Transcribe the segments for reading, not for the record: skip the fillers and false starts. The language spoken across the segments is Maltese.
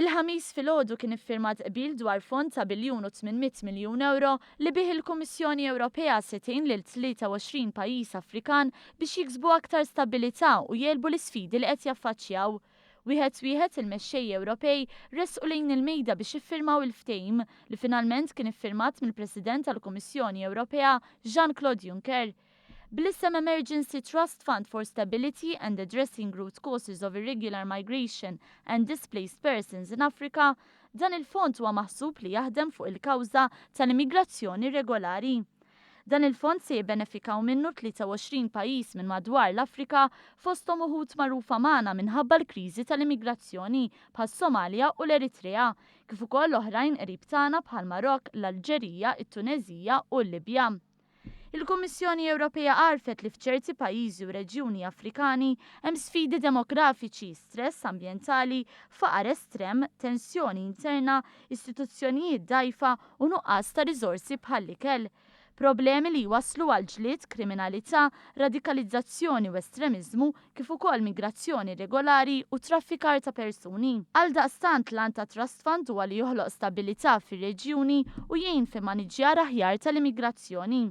Il-Ħamis filgħodu kien iffirmat qbil dwar fond ta' biljun u 800 miljun euro li bih il-Kummissjoni Ewropea se tgħin lil 23 pajjiż Afrikan biex jiksbu aktar stabbilità u jegħlbu l-isfidi li qed jaffaċċjaw. Wieħed wieħed il-mexxejja Ewropej resqu lejn il-mejda biex iffirmaw il-ftehim li finalment kien iffirmat mill-President tal-Kummissjoni Ewropea Jean-Claude Juncker. Bl-isem Emergency Trust Fund for Stability and Addressing Root Causes of Irregular Migration and Displaced Persons in Africa, dan il-fond huwa maħsub li jaħdem fuq il-kawża tal-immigrazzjoni irregolari. Dan il-fond se jibbenefikaw minnu 23 pajjiż minn madwar l-Afrika, fosthom uħud magħrufa magħna minħabba l-kriżi tal-immigrazzjoni bħas-Somalja u l-Eritrea, kif ukoll oħrajn qrib tagħna bħal Marokk, l-Alġerija, it-Tuneżija u l-Libja. Il-Kummissjoni Ewropea għarfet li f'ċerti pajjiżi u reġjuni Afrikani hemm sfidi demografiċi, stress ambjentali, faqar estrem, tensjoni interna, istituzzjonijiet dgħajfa u nuqqas ta' riżorsi bħall-ikel. Problemi li jwasslu għal ġlied, kriminalità, radikalizzazzjoni u estremiżmu, kif ukoll migrazzjoni irregolari u traffikar ta' persuni. Għaldaqstant, l-għan tat-Trust Fund huwa li joħloq stabbilità fir-reġjuni u jgħin f'immaniġġjar aħjar tal-immigrazzjoni.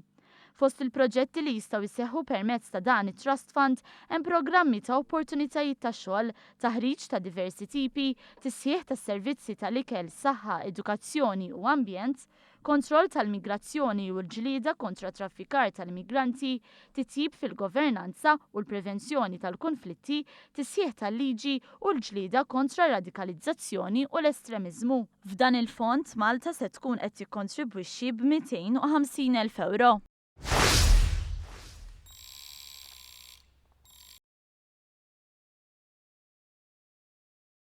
Fost il-proġetti li jistgħu jseħħu permezz ta' dan it-Trust Fund hemm programmi ta' opportunitajiet ta' xogħol, taħriġ ta' diversi tipi, tisħiħ tas-servizzi tal-ikel, saħħa, edukazzjoni u ambjent, kontroll tal-migrazzjoni u l-ġlieda kontra traffikar tal-immigranti, titjib fil-governanza u l-prevenzjoni tal-konflitti, tisħiħ tal-liġi u l-ġlieda kontra radikalizzazzjoni u l-estremiżmu. F'dan il-fond Malta se tkun qed tikkontribwixxi b'250,000 euro.